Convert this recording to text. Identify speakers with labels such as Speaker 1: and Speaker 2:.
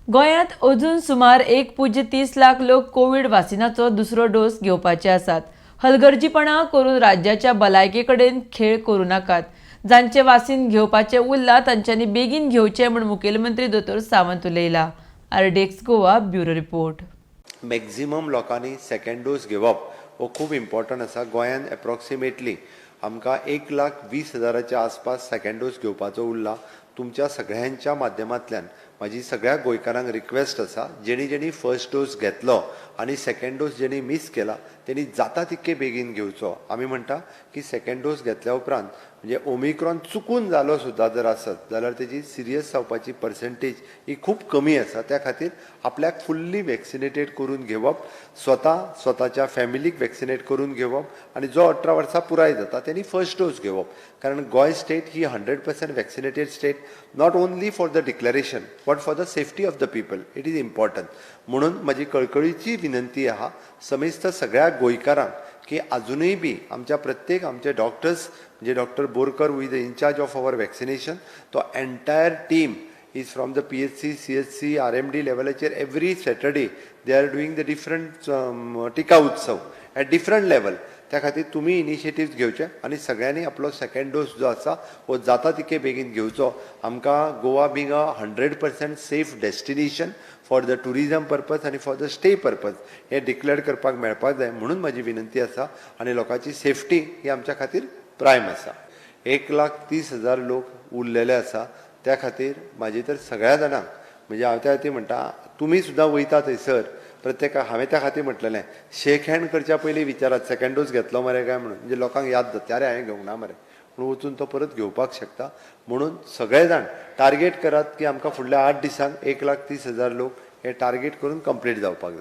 Speaker 1: गोंयांत अजून सुमार 1.30 लाख लोक कोवीड वासिनाचो दुसरो डोस घेवपाचे आसात. हलगर्जीपणा करून राज्याच्या भलायके कडेन खेळ करूं नाकात. जांचे वासीन घेवपाचे उरला तांच्यांनी बेगीन घेवचे म्हूण मुखेलमंत्री दोतोर सावंत उलयला. RDX Goa, bureau report.
Speaker 2: Maximum लोकांनी सेकंड डोस घेवप हो खूब इम्पॉर्टंट आसा. गोंयान एप्रॉक्सिमेटली आमकां 1,20,000च्या आसपास सेकंड डोस घेवपाचो उरला. तुमच्या सगळ्यांच्या माध्यमांतल्यान म्हाजी सगळ्या गोंयकारांक रिक्वेस्ट आसा, जेणी जेणी फर्स्ट डोस घेतलो आनी सेकंड डोस जेणी मीस केला तेणी जाता तितके बेगीन घेवचो. आमी म्हणटा की सेकंड डोस घेतल्या उपरांत, म्हणजे ओमिक्रॉन चुकून जालो सुद्दां जर आसत जाल्यार तेजी सिरियस जावपाची पर्संटेज ही खूब कमी आसा. त्या खातीर आपल्याक फुल्ली वॅक्सिनेटेड करून घेवप, स्वता स्वताच्या फॅमिलीक वॅक्सिनेट करून घेवप आनी जो 18 वर्सां पुराय जाता तेणी फर्स्ट डोस घेवप, कारण Goa state he 100% vaccinated state, not only for the declaration but for the safety of the people it is important. म्हणून म्हजी कळकळीची विनंती आहा समेस्त सगळ्या गोंयकारांक की अजुनूय बी आमच्या प्रत्येक आमचे डॉक्टर्स, म्हणजे doctor Borkar, who is the incharge of our vaccination, तो entire team is from the PHC, CHC, RMD लेवलाचेर every Saturday they are doing the different टिका उत्सव at different level. त्या खातीर तुमी इनिशिएटीव्स घेवचे आनी सगळ्यांनी आपलो सेकंड डोस जो आसा हो जाता तितके बेगीन घेवचो. आमकां Goa being a 100% safe destination for the tourism purpose आनी फॉर the stay purpose हें डिक्लेअर करपाक मेळपाक जाय म्हणून म्हाजी विनंती आसा आनी लोकांची सेफ्टी ही आमच्या खातीर प्रायम आसा. 1,30,000 लोक उरलेले आसा. त्या खातीर म्हाजी तर सगळ्या जाणांक, म्हणजे हांव त्या खातीर म्हणटा, तुमी सुद्दां वयता थंयसर प्रत्येकाक हांवें त्या खातीर म्हटलेलें, शेक हँड करच्या पयलीं विचारात, सेकंड डोस घेतलो मरे काय म्हणून. म्हणजे लोकांक याद जाता, अरे, हांवें घेवंक ना मरे म्हणून वचून तो परत घेवपाक शकता. म्हणून सगळे जाण टार्गेट करात की आमकां फुडल्या 8 दिसांक 1,30,000 लोक हे टार्गेट करून कंप्लीट जावपाक जाय.